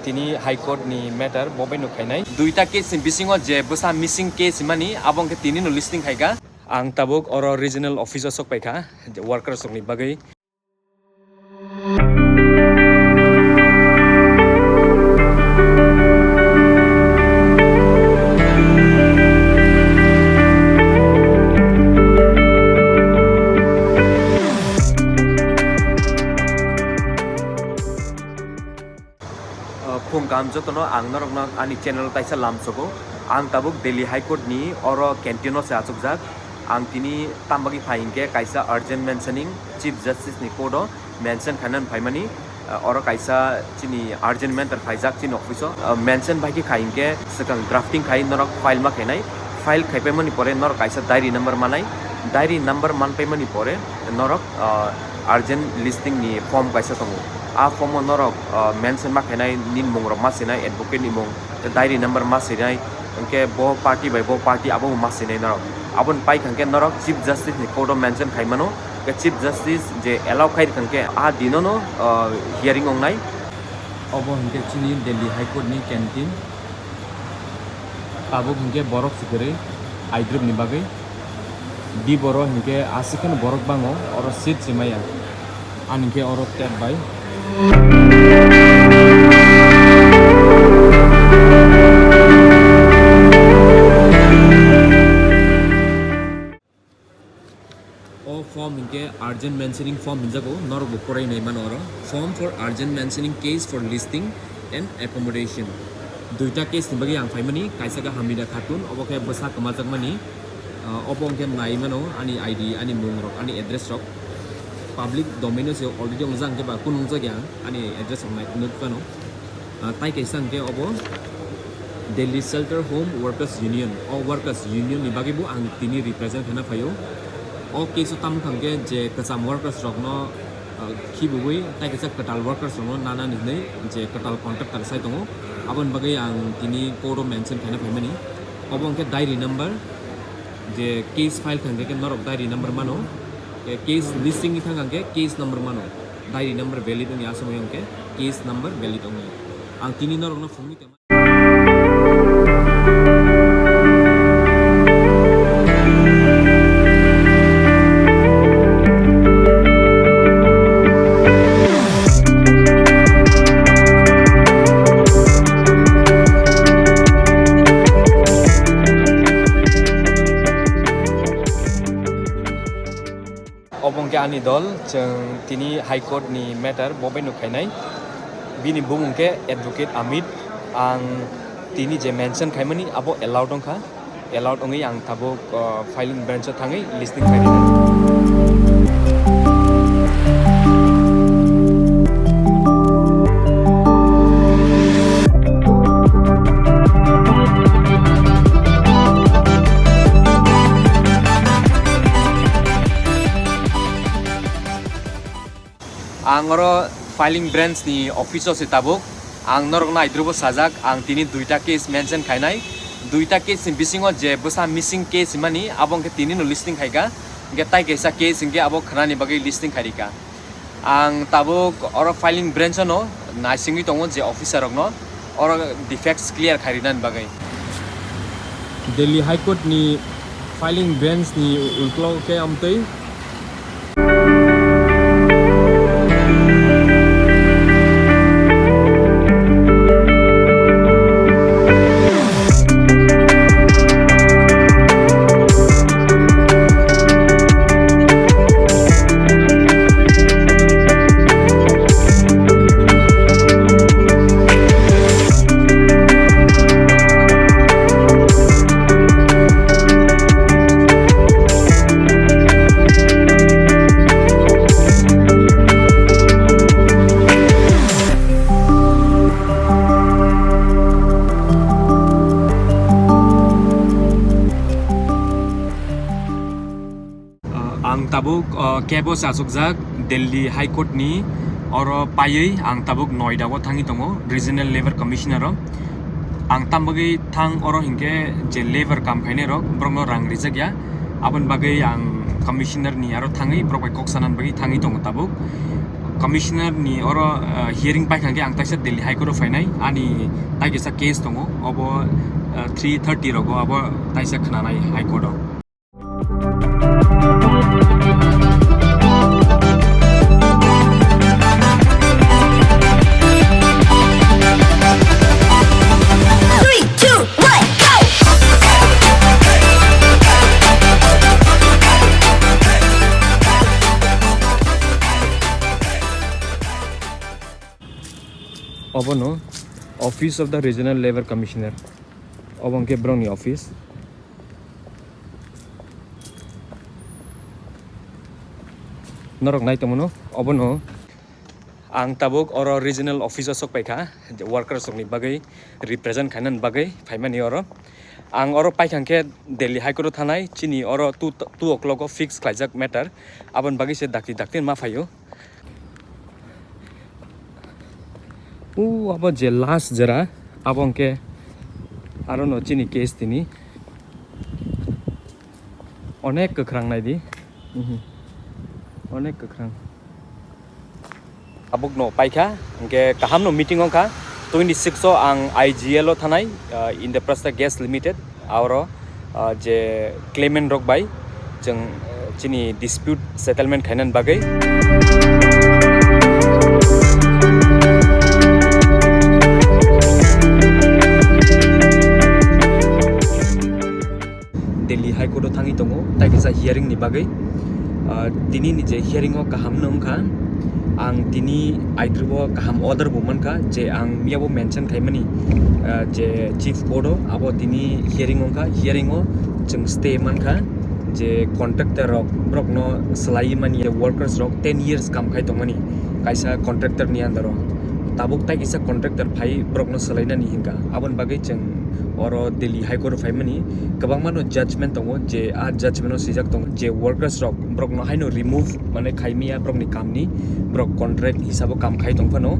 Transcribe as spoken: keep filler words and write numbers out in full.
Tini High Court ni matter bo bai no khainai. Duita case ni bisingo je bwsa missing case mani abo hwnkhe tini no listing khaikha. Ang tabuk oro regional office o sok paikha, je workers rok ni bagwi. Uh, phung kaham jotono, ang norokno ani channel taisa lamsogo. Ang tabuk Delhi High Court ni oro canteen o se achukjak. Ang tini tambagwi phai hinkhe kaisa urgent mentioning Chief Justice ni court o mention khainani phaimani, uh, oro kaisa chini urgent matter phaijak chini office o. Uh, mention bai khe khai hinkhe swkang drafting khai norok file ma khainai. File khaipaimani pore norok kaisa diary number manai. Diary number manpaimani pore norok, uh, urgent listing ni form kaisa tongo. A form o norok, uh, mention ma khainai, nini mung rok ma sinai, advocate ni mung, tei diary number ma sinai, hwnkhe bo party bai bo party abo ma sinai norok. Aboni pai kha hwnkhe norok Chief Justice ni court o mention khai mano. Hwnkhe Chief Justice je allow khai rwkha hwnkhe a dino no, uh, hearing wngnai. Obo hwnkhe chini Delhi High Court ni canteen. Tabuk hwnkhe borok swkirwi aidrip ni bagwi. Di boro hwnkhe aswk kheno borok bango, oro seat se maya. Ani hwnkhe oro tep bai. O form hinkhe urgent mentioning form hinjago, norokbo porai nai mano oro. Form for urgent mentioning case for listing and accommodation. Duita case ni bagwi ang phaimani, kaisa khe Hamida Khatun, obo khe bwsa kwmajakmani. Ah, obo hwnkhe nai mano ani I D, ani mung rok, ani address rok. Public domain o se already wngjak, hwnkhe ba kunung jakya ani address rok nai nukphano. Ah, tai kaisa hwnkhe obo Delhi Shelter Home Workers Union. O Workers Union ni bagwi bo ang tini represent khaina phaio. O case o tamo wngkha hwnkhe je kwcham workers rokno, ah, khibiwi tai kaisa kwtal workers rokno nanani hinwi je kwtal contractor sai tongo. Aboni bagwi ang tini court o mention khaina phaimani. Obo hwnkhe diary number, je case file kha hwnkhe norok diary number mano. Case listing ni thang hwnkhe case number mano. Diary number valid wngya aswk wngkhe case number valid wngo. Ang tini norokno phungwi tongma. Obo hwnkhe ani dol, chwng tini High Court ni matter bo bai no khainai. Bini bumung khe Advocate Amit. Ang tini je mention khaimani abo allowed wngkha. Allowed wngwi ang tabuk, uh, filing bench o thangwi listing khai rinai. Ang oro filing branch ni office o se tabuk. Ang norok naidrobo sajak, ang tini duita case mention khainai. Duita case ni bisingo je bwsa missing case himani, abo hwnkhe tini no listing khaikha. Hwnkhe tai kaisa case hwnkhe abo khwnani bagwi listing khairikha. Ang tabuk oro filing branch o no naisingwi tongo je officer rokno oro defects clear khai rinani bagwi. Delhi High Court ni filing branch ni uklok khe amtwi. Ah, ang tabuk, ah, cab o se achukjak Delhi High Court ni, oro paiwi ang tabuk Noida o thangwi tongo, Regional Labour Commissioner o. Ang tambagwi thang oro hinkhe je labour kam khainai rok, borokno rang rijak ya, aboni bagwi ang Commissioner ni aro thangwi borok bai kok sanani bagwi thangwi tongo tabuk. Commissioner ni oro, ah, hearing paikha khe ang taisa Delhi High Court o phainai, ani tai kisa case tongo, obo, ah, three thirty rogo abo taisa khnanai High Court o. Three, two, one, go! Obono Office of the Regional Labour Commissioner. Obo hwnkhe borokni office. Norok nai tongmano, obono ang tabuk oro regional office o sok paikha, workers rokni bagwi represent khainani bagwi phaimani oro. Ang oro paikha khe Delhi High Court o thanai, chini oro two, two o'clock o fix khlaijak matter, aboni bagwi se dakti dakti ma phaio. O abo je last jera, abo hwnkhe aro no chini case tini. Onek kwkhrang nai di. Mhm. Onek kwkhrang. Tabuk no paikha, hwnkhe kaham no meeting wngkha. Twenty six o ang I G L o thanai, uh, Indraprastha Gas Limited, aro, uh, je claimant rok bai chwng, uh, chini dispute settlement khainani bagwi. Delhi High Court o thangwi tongo, tai kisa hearing ni bagwi. Ah, tini ni je hearing o kaham no wngkha, ang tini aitrubo kaham order bo mankha, je ang miyabo mention khaimani, ah, je Chief Court o, abo tini hearing wngkha, hearing o chwng stay mankha, je contractor rok borok no swlaiwi mani, workers rok ten years kam khai tongmani kaisa contractor ni under o, tabuk tai kisa contractor phai borok no swlainani hinkha, aboni bagwi chwng oro Delhi High Court o phaimani kwbangma no judgment tongo, je a judgment o swijak tongo je workers rok borok no haino remove mane khaimiya borok ni kam ni, borok contract hisabo kam khai tongphano.